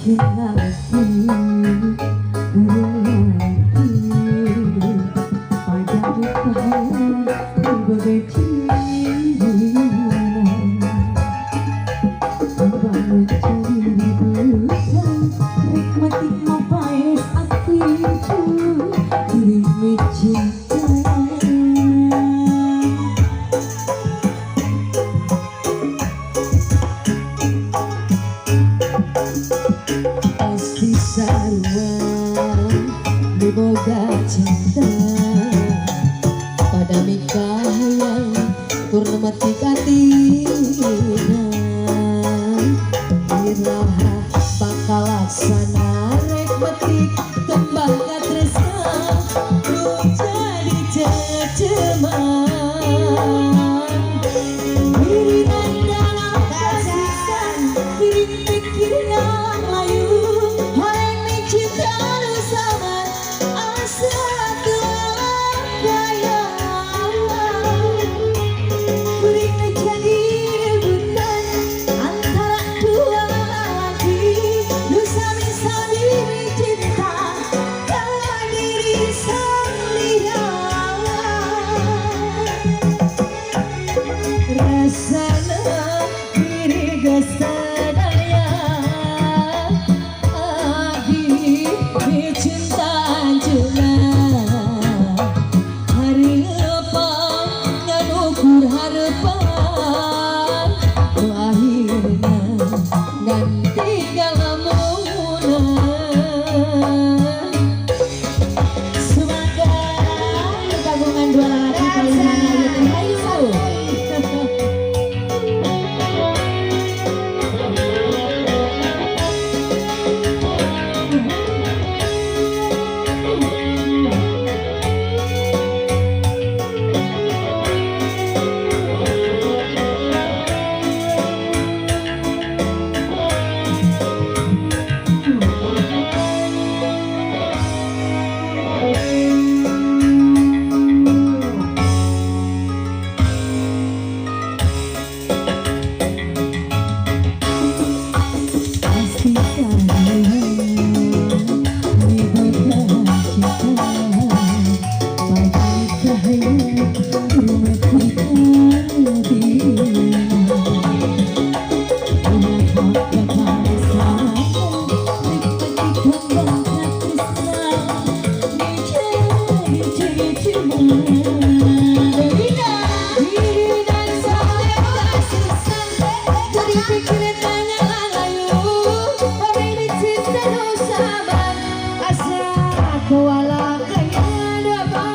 Yakin lagi, lagi pada kita berbagai cinta. Bangun jadi ributan, nikmati mapais atiku, dirimu cinta. Pasti sarua diboga cinta pada mikahayang purnamati katina iraha bakal laksana rek metik kembang katresna nu jadi ceceman irinan dalam kasihan piring pikir yang layu horeng cinta nu samar asa teu kaya kuring jadi rebutan antara dua laki nu sami-sami cinta ka diri salira. Rasana diri geus sadaya abdi cinta anjeunna hareupan ngan ukur harepan nu akhirna ganti galamuna. Semoga kagungan dua laki paling mana ya hayu. Pasti sayang diboga cinta pagi cahaya rumah kita Kuala kaya depan.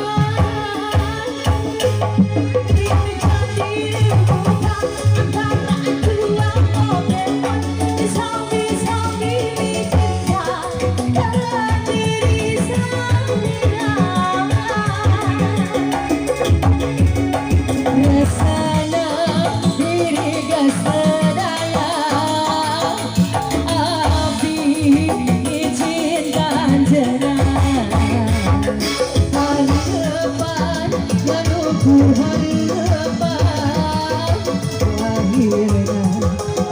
Rasana diri geus sadaya abdi cinta anjeunna harepan ngan ukur harepan akhirna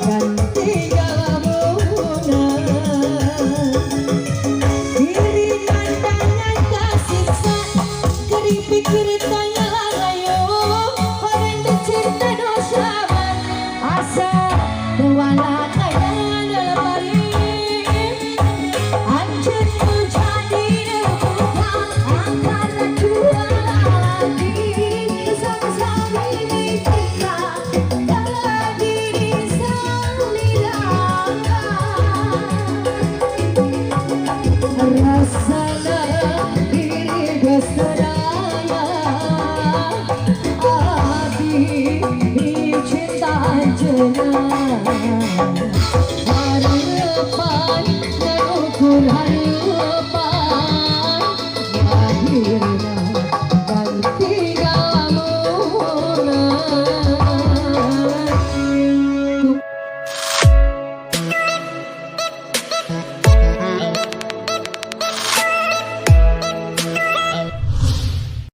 ganti galamuna irinan tangan kasiksa geuring pikir tanya lalayo horeng cinta nu sabar asa wala kaya lemari anjeun nu jadi rebutan antara dua laki sami-sami cinta dalam diri salira. Rasana diri geus sadaya abdi cinta anjeunna harepan ngan ukur harepan.